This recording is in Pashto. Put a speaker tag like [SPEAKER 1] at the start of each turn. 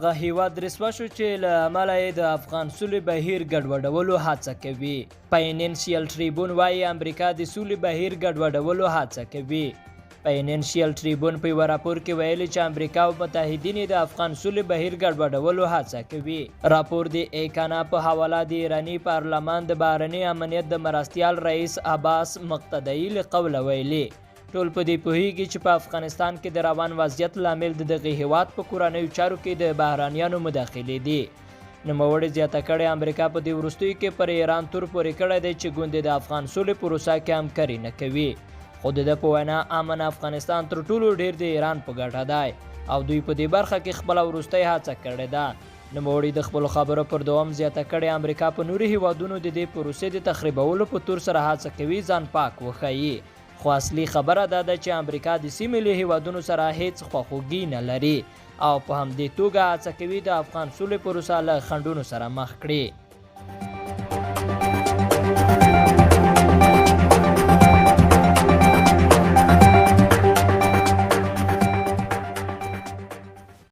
[SPEAKER 1] هغه هیواد رسوا شو چې له امله یې د افغان سولې بهیر ګډوډولو هڅه کوي. فایننشیل ټریبون وايي امریکا د سولې بهیر ګډوډولو هڅه کوي. فایننشیل ټریبون په یوه راپور کې ویلي چې امریکا او متحدین یې د افغان سولې بهیر ګډوډولو هڅه کوي. راپور د ایکانا په حواله د ایراني پارلمان د بهرني امنیت د مرستیال رئیس عباس مقتدایي له قوله ویلي، ټول په دې پوهیږي چې په افغانستان کې د روان وضعیت لامل د دغه هیواد په کورنیو چارو کې د بهرنیانو مداخلې دي. نوموړي زیاته کړې، امریکا په دې وروستیو کې پر ایران تور پورې کړی دی چې ګوندې د افغان سولې پروسه کې همکاري نه کوي، خو د ده په وینا امن افغانستان تر ټولو ډیر د ایران په ګټه دی او دوی په دې برخه کې خپله وروستۍ هڅه کړې ده. نوموړي د خپلو خبرو پر دوام زیاته کړې، امریکا په نورو هیوادونو د دې پروسې د تخریبولو په تور سره هڅه کوي ځان پاک وښيي، خو اصلي خبره دا ده چې امریکا د سیمې له هیوادونو سره هیڅ خواخوږي نه لري او په همدې توګه هڅه کوي د افغان سولې پروسه له خنډونو سره مخ کړي.